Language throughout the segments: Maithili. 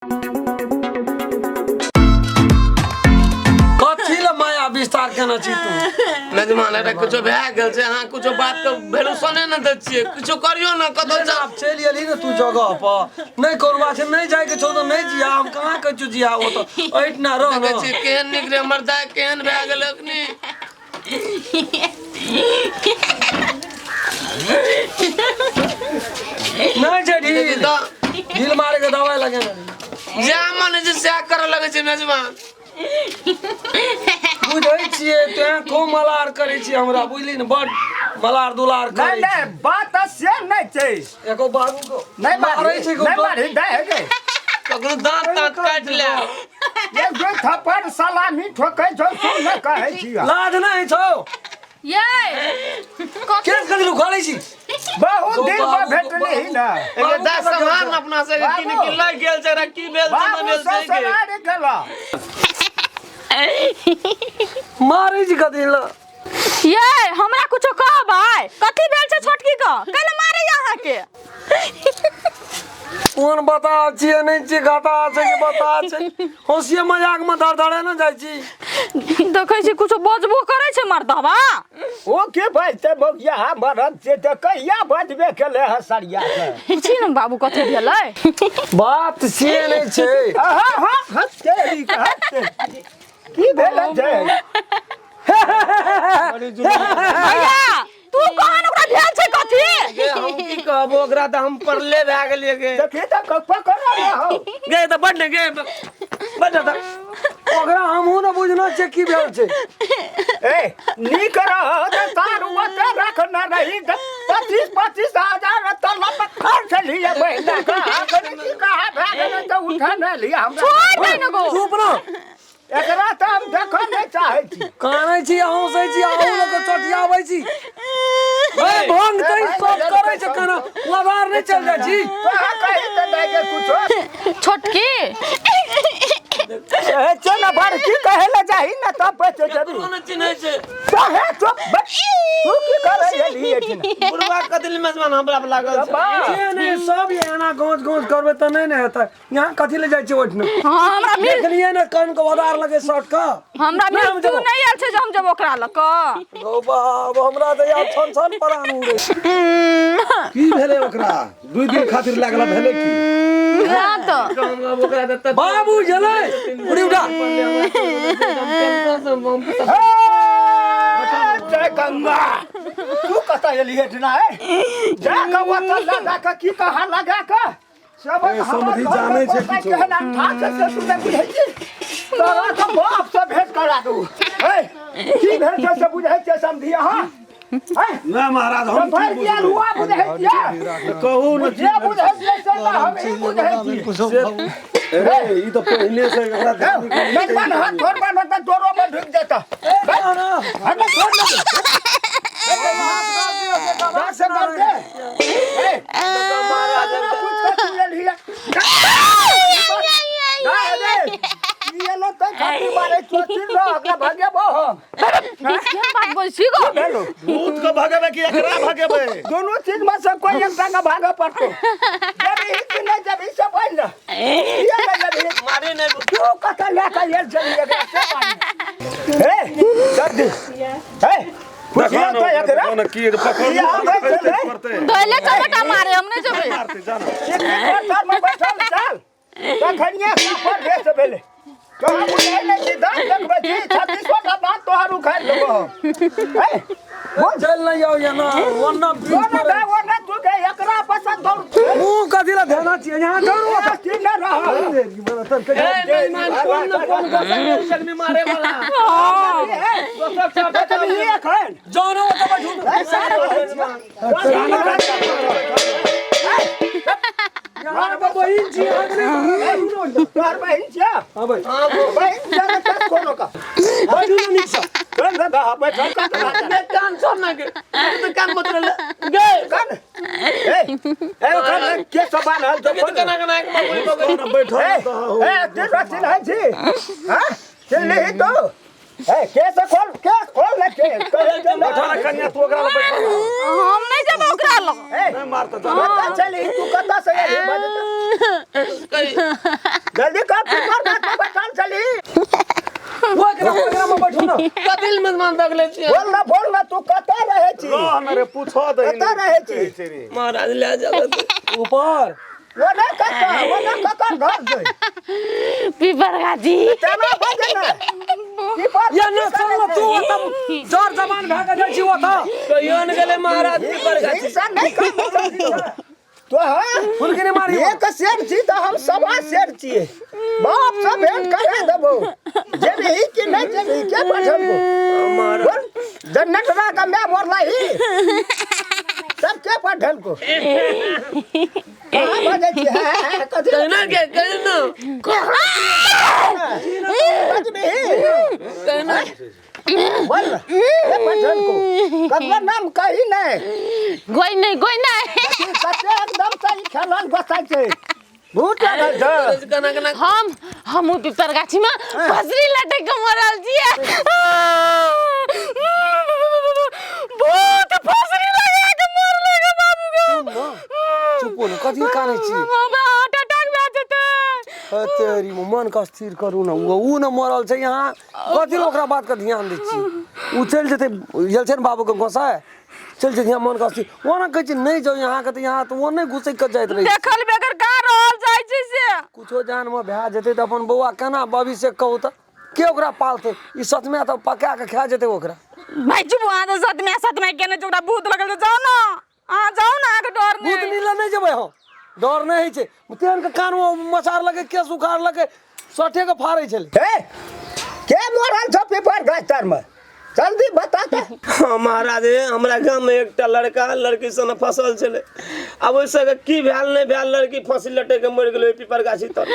कथी ले माया विस्तार केने छी तू? मेजमान, एकरा कुछो भए गेल छै। अहाँ कुछो बात के भरोसा नहि ने दै छियै। कुछो करियौ ने, कतौ नहि, जाउ। आब चलि एलही ने तू जगह पर, नहि कोनो बात छै। नहि जायके छौ तऽ नहि जिया। हम कहाँ कहै छियौ जिया, ओ तऽ एहिठिना रह देखै ने। छियै केहन नीक रे हमर दाय, केहन भए गेलै अखनी। नहि छै ढील। तऽ ढील मारे के दवाई लगेने रही। जएह मन होइ छै सएह करऽ लगै छै मेजबान। बुझै छियै, तैं खूब मलार करै छियै हमरा, बुझली ने? बड मलार दुलार नहि करै नहि, बात तऽ से नहि छै। छी। एको बाबू को नहि मारै मारी छै। नहि मारी दे गे। ककरो दाँत ताँत काटि ले। एक दू थप्पड़ सलामी ठोकै छौ, सुन ने, कहै छियै। लाज नहि छौ? ये कथी? केस कथी उखाड़ै छी? बहुत दिन पर बाबू- भेटली ने। एके दाय सम्हार ने अपना सबके। की ने की लागि गेल छै एकरा, की भेल छै, नहि बाबू भेल छै के। ससुरारी गेला। मारै छी कथी लए? ये हमरा कुछो कहबै? कथी भेल छै छोटकी के? कैला मारैया अहाँके? कोन बता छियै, नहि छियै, घाटा छै कि बता छै? होशिये मजाक में धड़धड़े ने जाइ छी। देखै छी कुछो बजबो करै छै मर्दबा। ओ के बजते बौआ, मरद छै तऽ कहिया बजबे केले हँ सरिया के? पूछी ने बाबू, कथी भेलै? बात से नहि छै। आहा हा, हँसते हँसते की भेल छै? भैया, तू कहन ओकरा भेल छै कथी? गे, हम की कहबो ओकरा, तऽ हम परले भए गेलियै गे। देखी तऽ पकड़ हो। गे तऽ बड ने गे, बड ने तऽ। ओकरा हमहूँ ने बुझना छियै की भेल छै। ए नीक रह तऽ तार ओते रखने रही तऽ 25-25 हजार तऽ लपक छलियै महीना के। अखन की कहा भए गेलै तऽ उठा नहि लिअ हमरा। छोड़ दे ने गो। चुप न। एकरा तऽ हम देखऽ नहि चाहै छी। कानै छी, हँसै छी, अहूँ लोक चटियाबै छी। ए भंग तै सब करै छै, काना लबार नहि चल जाइ छी। तोरा कही तऽ नहि के कुछो। छोटकी। ए चल ने बड़की, कहै लए जाही ने तब बच जेबी। ककरो नहि चिन्है छै। तोहे चुप बच, तू की करै एलही एठिना? बुढ़वा कथी ले मेजबान हमरा पर लागल छै? बा से नहि, सब एना गाँच गाँच करबै तऽ नहि ने हेतै। यहाँ कथी ले जाइ छी ओहिठिना? हाँ, हमरा मिल देखलियै ने कान के ओदार लगे शर्ट के। हमरा नहि, हम मृत्यु जेबो। नहीं आयल छै जे हम जब ओकरा लऽ कऽ। गौ बाब, हमरा तऽ यार छन छन परान उड़ै। की भेलै ओकरा? 2 दिन खातिर लागल, भेलै की? ना तऽ हम आब ओकरा तऽ बाबू गेलै, उड़ी उठा। जय गंगा, तू कतऽ एलही एठिना? ए जा कऽ ओतऽ लगा कऽ की कहाँ लगा कऽ सब। ए, समधि जानै छै किछो। केहन अंठा छै से तू नहि बुझै छी। तोरा तऽ बाप से भेंट करा दू। ए की भेल छै से बुझै छियै समधि अहाँ? हैं? नहि महाराज, हम की भरि गेल बुझबै? हुआ बुझै छियै? कहू ने। जे बुझै छियै से तऽ हम ई बुझै छियै। रे, ई तऽ पहिले से एकरा ध्यान मेजबान, हाथ छोड़ बान्ह तऽ जोरो में ढुकि जेतऽ। हट, छोड़ ने। जा से कर दे। ए, एकरा पूछ कऽ तू एलही। जा रे, ई एलो तऽ खातिर मारे चोचिल रह, ओकरा भगेबो हम। केहन बात बोल छी गो? भेलो। भूत के भगेबै कि एकरा भगेबै? दोनों चीज में से कोई एक के भागे पड़तो। जब ई कि नहीं जब ई से बोल ना। ये नहीं जब ई मारे नहि। तू कतऽ लए कऽ एल छली एकरा से बात। ए सब दे। ए पुछियो तऽ एकरा। देखो ने की पकड़ ई आबै छलै। पड़तै। धैले चपटा मारे, हम नहीं जेबै। मारतै, जाना। सिक्की पर में बैठल चल। तखनिये पर भेस भेलै। तोरा बुझाइ नहि छी, दाँत देखबै छी, 36 टा दाँत तोहर उखाड़ि देबो हम। ए बोल, चल नहीं आओ यहाँ वरना बीच तोरा पर दाय ओने तू के एकरा पसंद दौड़। मुंह कथी ला ध्यान छियै यहाँ जरूर। की नहि रह। ए मेजबान, कोन न कोन गोसा गेल छै आदमी मारे वाला। दोसर चापा। देखबही एखन। जानो ओतऽ बैठू। यहाँ पर बहिन छी अहाँ। तोहर बहिन छियै? हाँ भाई। बहिन छियै ने तऽ कोनो का बैठू ने नीकसँ। चल रे बा, बैठल कत गे कान छोड़ ना गे, तऽ कान बतरल गे। कान ए ए ओकर के सब बान्हल छौ? तऽ केना केना एक मकुरी पकड़ि बैठल ए तऽ हो। ए ते चिन्है छी? हाँ, चिन्हली तो? ए केस खोल, केस खोल ने केस कहै छै ने। बैठा ना कन्या, तू ओकरा लग बैठा ना। हम नहीं जेबै ओकरा लग। ए नहीं मारता जा। कतऽ छली तू, कतऽ से एली बजत? जल्दी कर, पीपर गाछ पर बैठल छली। ओकरा ओकरा में बैठू ना। कथी लए मेजबान दगले छियै? बोल ना, बोल ना, तू कतऽ रहै छी? रह न रे, पूछो दही। कतऽ रहै छी? महाराज लए जाउ। ऊपर ओ नहि कतऽ, ओ नहि ककर घर छै? पीपर गाछी। तेना बजे ने पीपर। या न सुन न, तू ओतऽ जर जवान भए के जाइ छी ओतऽ। कहियो ने गेलै महाराज पीपर गाछी। हिंसा नहि कर तो। हाँ, फुलकी नहीं मारी। एक शेर छी तऽ हम सवा शेर छियै। बाप से भेंट करा देबो। जेबही कि नहि जेबही? के पठबो बोल? जन्नतरा का मैं मरला ही सब के पठलको? कहाँ बजै छी? है कथी? कहना के कहना। बजबही? कहना। बोल न, के पठलको? ककरो नाम कही नहि। कोई नहीं, कोई नहीं। कते एकदम सही खेलल गोसाइ छै, भूत लागल छै। केना केना? हम पीपर गाछी में फसरी लटक के मरल छियै। भूत फसरी लगा के मरले गे बाबू गे। चुप हो न, कथी कानै छी? हमरा हार्ट अटैक भए जेतै। तेरी मन के स्थिर करू न। उ न मरल छै यहाँ, कथी लए ओकरा बात के ध्यान दै छी? उ चलि जेतै, गेल छै ने बाबू के गोसाइ, चलि जेतै। यहाँ मन के स्थिर ओना कहै छै नहि जाउ यहाँ के तऽ यहाँ तऽ ओ नहि घुसैक के जाइत रहै छै। देखल बेगर का रहल जाइ छै से। कुछो जान मे भए जेतै तऽ अपन बौआ केना भविष्य कहू तऽ के ओकरा पालतै? ई सतमे तऽ पका के खा जेतै ओकरा। भाइ चुप, अहाँ तऽ सतमे सतमे केने छै। ओकरा भूत लगल छै। जाउ ने अहाँ, जाउ ने, अहाँके डर भूत नहि? नीला नहि जेबै हम, डर नहि होइ छै। तेहन के कान मे मचार लगे, केस उखाड़ लगे, सठे के फाड़ै छलै। हे, के मरल छौ पीपर गाछ तर में? जल्दी बता तऽ। हाँ महाराज, हे, हमरा गाम में एकटा लड़का लड़की सन फसल छलै। आब ओहि सबके की भेल नहि भेल, लड़की फांसी लटक के मरि गेलै ओहि पीपर गाछी तर।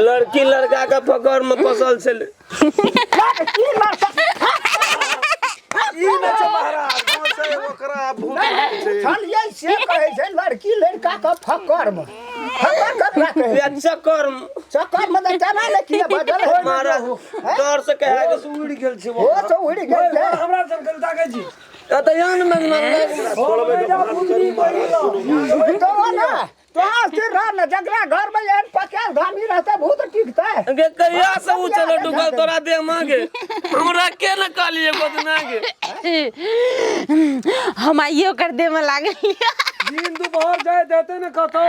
लड़की लड़का के पकड़ में फसल छलै। की लड़का? ई नहि छै महाराज, गोसाइ ओकरा भूत छै। छलियै से कहै छै लड़की लड़का के फकर में, फकर ककरा कहै? या चक्कर में। चक्कर में तऽ केना ने किए बजल है। महाराज, डर से कहे होश उड़ि गेल छै। ओ तऽ उड़ि गेल छै। हमरा सब कनि ताकै छी। तऽ यहाँ ने मेजबान। तो ना तो स्थिर रह न, जकरा घर में एहन पकायल धामी रहतै भूत टिकतै? गे कहिया से उ चलो डूबल तोरा देह मांगे, हमरा के न कहलिए गोदना गे। हम आइयो कर दे में लागल। दिन दुपहर जाय देते ने कतौ,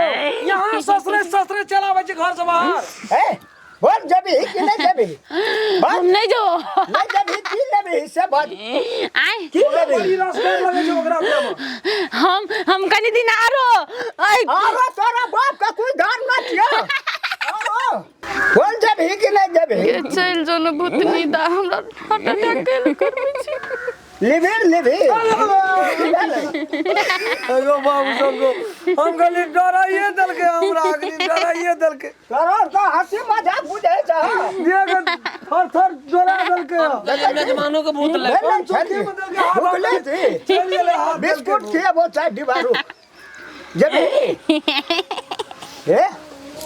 यहाँ ससरे ससरे चलाबै छै घर से बाहर। ए बोल, जेबही कि नहि जेबही? हम नहीं जो। नहि जेबही? की लेबही से बात। आय? की लेबही? बड़ी रसगर लगै छै ओकरा देह मे। हम कनी दिन आरो आय। आरो तोरा बाप के कोई धर्म न छियो। आरो बोल, जेबही कि नहि जेबही? चलि जाउ ने भूतनी दा, हमरा हार्ट अटैक कैल करबै छै। लिभिर लिभिर। एगो बाबू सबको हम कहली डराइए देलकै हमरा, अखनी डराइए देलकै। तोरा तऽ हँसी मजाक बुझै छ? देह के थर थर डरा देलकै। मेजबानो के भूत लग भेलै छली भुखले छी। चलि गेलै हाथ। बिस्कुट खिएबो चाहे डिबारू। जेबही? हे,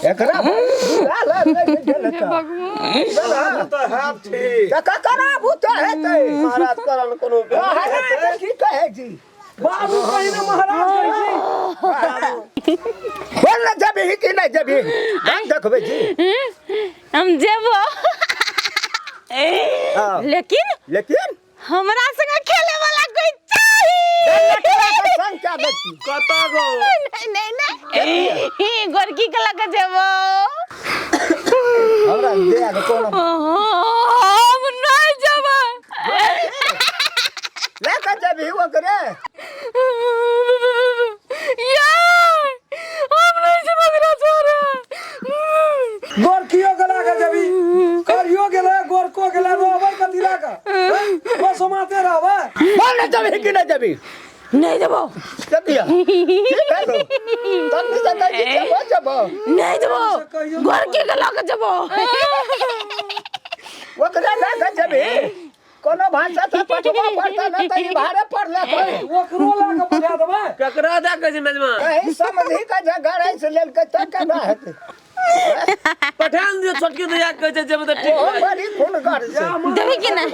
एकरा बुला ले नहि गेल तऽ। भगवान। तऽ हैब ठीक। तऽ ककरा भूत हेतै? महाराज करल कोनो महाराज की कहै छी? बाबू कही ने, महाराज कहै छी। बोल ने, जेबही कि नहि जेबही? हम देखबै छी। हम जेबो। हाँ। लेकिन लेकिन हमरा संगे खेले वाला कोई चाही। संग क्या देखी? कतऽ गो? नहीं नहीं नहीं, ई गोरकी के लगे जेबो। हमरा दे दे कोनो। हम नहीं जेबै। ले के जेबही ओकरे? यार, हम नहीं जेबै ओकरा छोड़े। गोरकियो गेला के जबी करियो गेलै, गोरको गेलै, रहबै कथी लए के? बस माते रहबै। बोल ने, जेबही कि नहि जेबही? नहीं जेबो। चलिया ठीक है तो तब नहीं जाता कि जेबो जेबो। नहीं जेबो, गोरकी के लगे जेबो। ओकरे लए के जेबही? कोनो भाषा से पठबो पड़ता न तऽ ई भारे पड़ले कोई। ओकरो लए के पठा देबै। ककरा दए कहै छै मेजबान? कहीं समझी के जे गड़ै से लेलकै तऽ केना हेतै? पठान दियो छोटकी दैया कहै छै जेबै तऽ ठीक ओ भए जेतै। बड़ी खून कर देबी कि नहि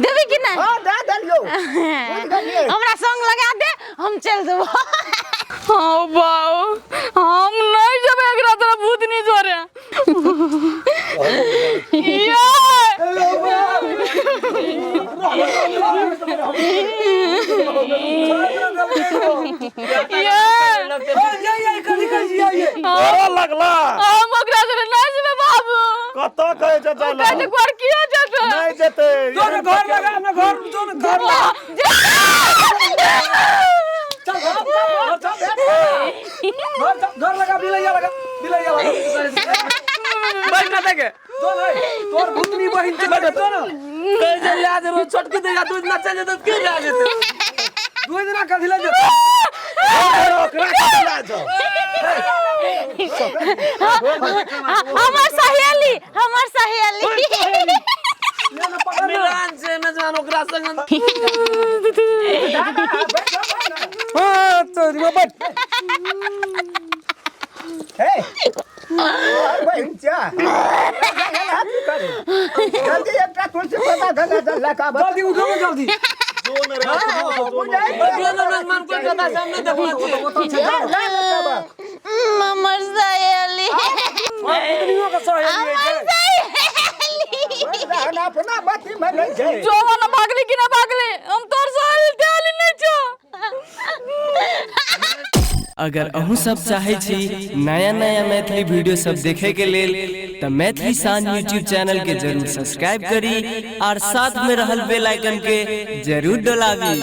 देबी कि नहि हां दे देलियो बुझ गेलियै हमरा संग लगा दे हम चल जेबो। हाँ बाऊ हम नहीं जेबै एकरा तरफ भूतनी जोरे। ये ये करऽ लगला हम ओकरा जोरे नहीं जेबै बाबू। कतऽ कहै छै जाय कहै लए छै घर किया जेतै? नहि जेतै। जो ने घर लगा ना घर जो ने घर लगा। चल घर चल घर चल घर लगा बिलैया लगा बिलैया लगा। बैठ ना देखे जो ने तोर भूतनी बहिन चल जो ने कहै छै लए जेबै छोटकी दैया दूध ना चलि जेतै तऽ के लए जेतै? दुई दिना कथी ले जेतै? ओकरा कतऽ लए जाउ? हमर सहेली हमर सहेली मिलान छै मेजबान ओकरा संग। हां तोरी में बैठ। हे बहिन चा जल्दी एकटा तुलसी पत्ता धगा दे लका जल्दी उठो ना जल्दी। जो ने रे, जो ने। बैठियो ना मेजबान कोई कथा से हम नहि देखने छियै। हमर सहेली भूतनियो के सहेली हमर है। सहेली अपना बत्ती में नहीं छै। जो ना भागली कि ना भागली हम तोर सहेली तेली नहीं छो। अगर अहूँ सब चाहे छी नया नया मैथिली वीडियो सब देखे के लेल त मैथिली शान यूट्यूब चैनल के जरूर सब्सक्राइब करी और साथ में रहल बेल आइकन के जरूर डोलाबी।